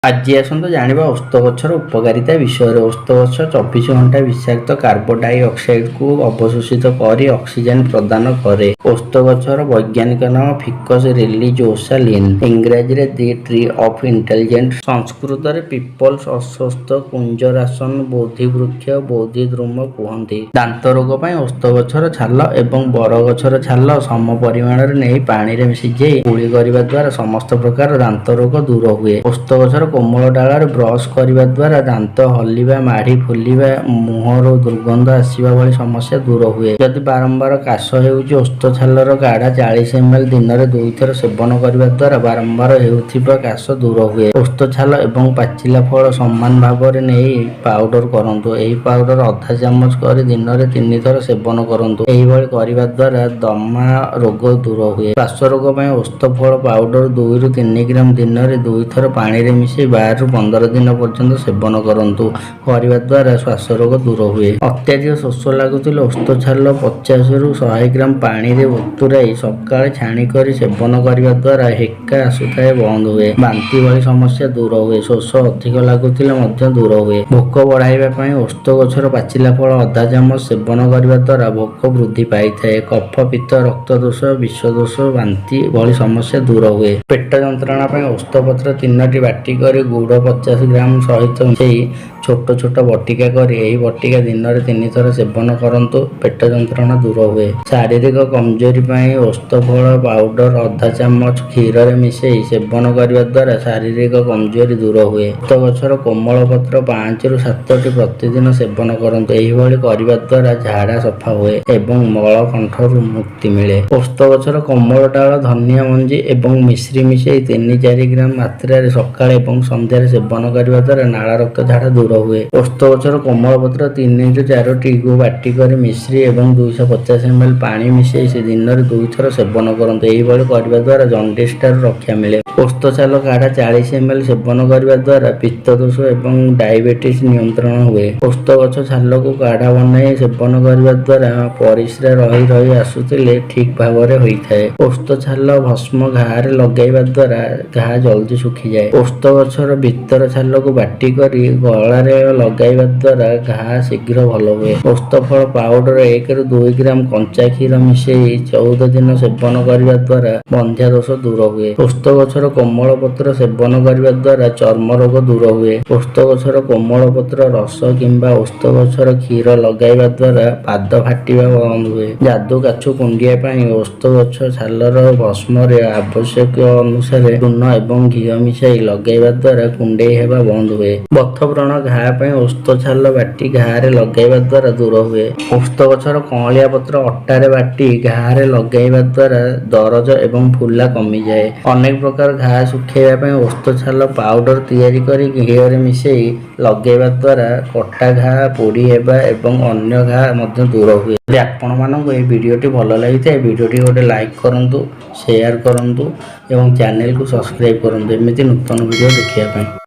ଆଜି ଆସନ୍ତୁ ଜାଣିବା ଓସ୍ତ ଗଛର ଉପକାରିତା ବିଷୟରେ। ଓସ୍ତ ଗଛ 24 ଘଣ୍ଟା ବିଷାକ୍ତ କାର୍ବନ ଡାଇଅକ୍ସାଇଡକୁ ଅବଶୋଷିତ କରି ଅକ୍ସିଜେନ ପ୍ରଦାନ କରେ। ଓସ୍ତ ଗଛର ବୈଜ୍ଞାନିକ ନାମ ଫିକସ୍ ରିଲିଜିଓସା ଲିନ୍। ଇଂରାଜୀରେ ଦି ଟ୍ରି ଅଫ୍ ଇଣ୍ଟେଲିଜେନ୍ସ। ସଂସ୍କୃତରେ ପିପ୍ପଲ, ଅଶ୍ୱତ୍ଥ, କୁଞ୍ଜରାସନ, ବୋଧିବୃକ୍ଷ, ବୋଧିଦ୍ରୁମ କୁହନ୍ତି। ଦାନ୍ତ ରୋଗ ପାଇଁ ଓସ୍ତ ଗଛର ଛାଲ ଏବଂ ବରଗଛର ଛାଲ ସମ ପରିମାଣରେ ନେଇ ପାଣିରେ ସିଝେଇ କୁଳି କରିବା ଦ୍ୱାରା ସମସ୍ତ ପ୍ରକାର ଦାନ୍ତ ରୋଗ ଦୂର ହୁଏ। ଓସ୍ତ ଗଛର କୋମଳ ଡାଳରେ ବ୍ରଶ କରିବା ଦ୍ୱାରା ଦାନ୍ତ ହଲିବା, ମାଢି ଫୁଲିବା, ମୁହଁରୁ ଦୁର୍ଗନ୍ଧ ଆସିବା ଭଳି ସମସ୍ୟା ଦୂର ହୁଏ। ଯଦି ବାରମ୍ବାର କାଶ ହେଉଛି, ଓସ୍ତ ଛାଲର କାଢା 40 ଏମଏଲ ଦିନରେ ଦୁଇଥର ସେବନ କରିବା ଦ୍ୱାରା ବାରମ୍ବାର ହେଉଥିବା କାଶ ଦୂର ହୁଏ। ଓସ୍ତ ଛାଲ ଏବଂ ପାଚିଲା ଫଳ ସମାନ ଭାବରେ ନେଇ ପାଉଡର କରନ୍ତୁ। ଏହି ପାଉଡର ଅଧା ଚାମଚ କରି ଦିନରେ ତିନିଥର ସେବନ କରନ୍ତୁ। ଏହିଭଳି କରିବା ଦ୍ୱାରା ଦମା ରୋଗ ଦୂର ହୁଏ। ଶ୍ୱାସ ରୋଗ ପାଇଁ ଓସ୍ତ ଫଳ ପାଉଡର 2ରୁ 3 ଗ୍ରାମ ଦିନରେ ଦୁଇଥର ପାଣିରେ ମିଶାଇ 12ରୁ 15 ଦିନ ପର୍ଯ୍ୟନ୍ତ ସେବନ କରନ୍ତୁ। କରିବା ଦ୍ୱାରା ଶ୍ୱାସ ରୋଗ ଦୂର ହୁଏ। ଅତ୍ୟଧିକ ଶୋଷ ଲାଗୁଥିଲେ ଓସ୍ତ ଛାଲ 50ରୁ 100 ଗ୍ରାମ ପାଣିରେ ବତୁରାଇ ସକାଳେ ଛାଣି କରି ସେବନ କରିବା ଦ୍ୱାରା ହେକା ଆସୁଥାଏ ବନ୍ଦ ହୁଏ। ବାନ୍ତି ଭଳି ସମସ୍ୟା ଦୂର ହୁଏ। ଶୋଷ ଅଧିକ ଲାଗୁଥିଲେ ମଧ୍ୟ ଦୂର ହୁଏ। ଭୋକ ବଢ଼ାଇବା ପାଇଁ ଓସ୍ତ ଗଛର ପାଚିଲା ଫଳ ଅଧା ଚାମଚ ସେବନ କରିବା ଦ୍ୱାରା ଭୋକ ବୃଦ୍ଧି ପାଇଥାଏ। କଫ, ପିତ୍ତ, ରକ୍ତ ଦୋଷ, ବିଷ ଦୋଷ, ବାନ୍ତି ଭଳି ସମସ୍ୟା ଦୂର ହୁଏ। ପେଟ ଯନ୍ତ୍ରଣା ପାଇଁ ଓସ୍ତ ପତ୍ର ତିନୋଟି ବାଟି କରି ଗୁଡ଼ 50 ଗ୍ରାମ ସହିତ ମିଶାଇ ଛୋଟ ଛୋଟ ବଟିକା କରି ଏହି ବଟିକା ଦିନରେ ତିନିଥର ସେବନ କରନ୍ତୁ। ପେଟ ଯନ୍ତ୍ରଣା ଦୂର ହୁଏ। ଶାରୀରିକ କମଜୋରି ପାଇଁ ଓସ୍ତ ଫଳ ପାଉଡର ଅଧା ଚାମଚ କ୍ଷୀରରେ ମିଶାଇ ସେବନ କରିବା ଦ୍ୱାରା ଶାରୀରିକ କମଜୋରି ଦୂର ହୁଏ। ଓସ୍ତ ଗଛର କୋମଳ ପତ୍ର 5ରୁ 7ଟି ପ୍ରତିଦିନ ସେବନ କରନ୍ତୁ। ଏହିଭଳି କରିବା ଦ୍ୱାରା ଝାଡ଼ା ସଫା ହୁଏ ଏବଂ ମଳକଣ୍ଠରୁ ମୁକ୍ତି ମିଳେ। ଓସ୍ତ ଗଛର କୋମଳ ଡାଳ, ଧନିଆ ମଞ୍ଜି ଏବଂ ମିଶ୍ରି ମିଶାଇ 3-4 ଗ୍ରାମ ମାତ୍ରାରେ ସକାଳେ ଏବଂ ସନ୍ଧ୍ୟାରେ ସେବନ କରିବା ଦ୍ୱାରା ନାଳ ରକ୍ତ ଝାଡ଼ା ଦୂର ହୁଏ। ଓସ୍ତ ଗଛର କୋମଳ ପତ୍ର 3ରୁ 4ଟିକୁ ବାଟି କରି ମିଶ୍ରି ଏବଂ 250 ଏମଏଲ ପାଣି ମିଶାଇ ସେ ଦିନରେ ଦୁଇଥର ସେବନ କରନ୍ତୁ। ଏହିଭଳି କରିବା ଦ୍ୱାରା ଜଣ୍ଡିସ୍ ଠାରୁ ରକ୍ଷା ମିଳେ। ଓସ୍ତ ଛାଲ କାଢା 40 ଏମଏଲ ସେବନ କରିବା ଦ୍ୱାରା ପିତ୍ତ ଦୋଷ ଏବଂ ଡାଇବେଟିସ୍ ନିୟନ୍ତ୍ରଣ ହୁଏ। ଓସ୍ତ ଗଛ ଛାଲକୁ କାଢା ବନାଇ ସେବନ କରିବା ଦ୍ୱାରା ପରିସ୍ରା ରହି ରହି ଆସୁଥିଲେ ଠିକ୍ ଭାବରେ ହୋଇଥାଏ। ଓସ୍ତ ଛାଲ ଭସ୍ମ ଘାରେ ଲଗାଇବା ଦ୍ୱାରା ଘା ଜଲଦି ଶୁଖିଯାଏ। ଓସ୍ତ ଗଛର ଭିତର ଛାଲକୁ ବାଟି କରି ଗଳାରେ ଲଗାଇବା ଦ୍ୱାରା ଘା ଶୀଘ୍ର ଭଲ ହୁଏ। ଓସ୍ତ ଫଳ ପାଉଡର 1ରୁ 2 ଗ୍ରାମ କଞ୍ଚା କ୍ଷୀର ମିଶାଇ 14 ଦିନ ସେବନ କରିବା ଦ୍ୱାରା ବନ୍ଧ୍ୟା ଦୋଷ ଦୂର ହୁଏ। ଓସ୍ତ ଗଛର କୋମଳ ପତ୍ର ସେବନ କରିବା ଦ୍ୱାରା ଚର୍ମ ରୋଗ ଦୂର ହୁଏ। ଓସ୍ତ ଗଛର କୋମଳ ପତ୍ର ରସ କିମ୍ବା ଓସ୍ତ ଗଛର କ୍ଷୀର ଲଗାଇବା ଦ୍ୱାରା ପାଦ ଫାଟିବା ବନ୍ଦ ହୁଏ। ଯାଦୁ କାଛୁ କୁଣ୍ଡିଆ ପାଇଁ ଓସ୍ତ ଗଛ ଛାଲର ଭସ୍ମରେ ଆବଶ୍ୟକ ଅନୁସାରେ ଚୂନ ଏବଂ ଘିଅ ମିଶାଇ ଲଗାଇବା ଦ୍ୱାରା କୁଣ୍ଡେଇ ହେବା ବନ୍ଦ ହୁଏ। ବଥ ବ୍ରଣ ଘା ପାଇଁ ଓସ୍ତ ଛାଲ ବାଟି ଘାରେ ଲଗାଇବା ଦ୍ୱାରା ଦୂର ହୁଏ। ଓସ୍ତ ଗଛର କଅଁଳିଆ ପତ୍ର ଅଟାରେ ବାଟି ଘାରେ ଲଗାଇବା ଦ୍ୱାରା ଦରଜ ଏବଂ ଫୁଲା କମିଯାଏ। ଅନେକ ପ୍ରକାର ଘା ଶୁଖାଇବା ପାଇଁ ଓସ୍ତ ଛାଲ ପାଉଡର ତିଆରି କରି ଘିଅରେ ମିଶାଇ ଲଗାଇବା ଦ୍ୱାରା କଟା ଘା ପୋଡ଼ି ହେବା ଏବଂ ଅନ୍ୟ ଘା ମଧ୍ୟ ଦୂର ହୁଏ। ଯଦି ଆପଣମାନଙ୍କୁ ଏହି ଭିଡ଼ିଓଟି ଭଲ ଲାଗିଥାଏ, ଭିଡ଼ିଓଟି ଗୋଟେ ଲାଇକ୍ କରନ୍ତୁ, ସେୟାର କରନ୍ତୁ ଏବଂ ଚ୍ୟାନେଲକୁ ସବସ୍କ୍ରାଇବ୍ କରନ୍ତୁ ଏମିତି ନୂତନ ଭିଡ଼ିଓ ଦେଖିବା ପାଇଁ।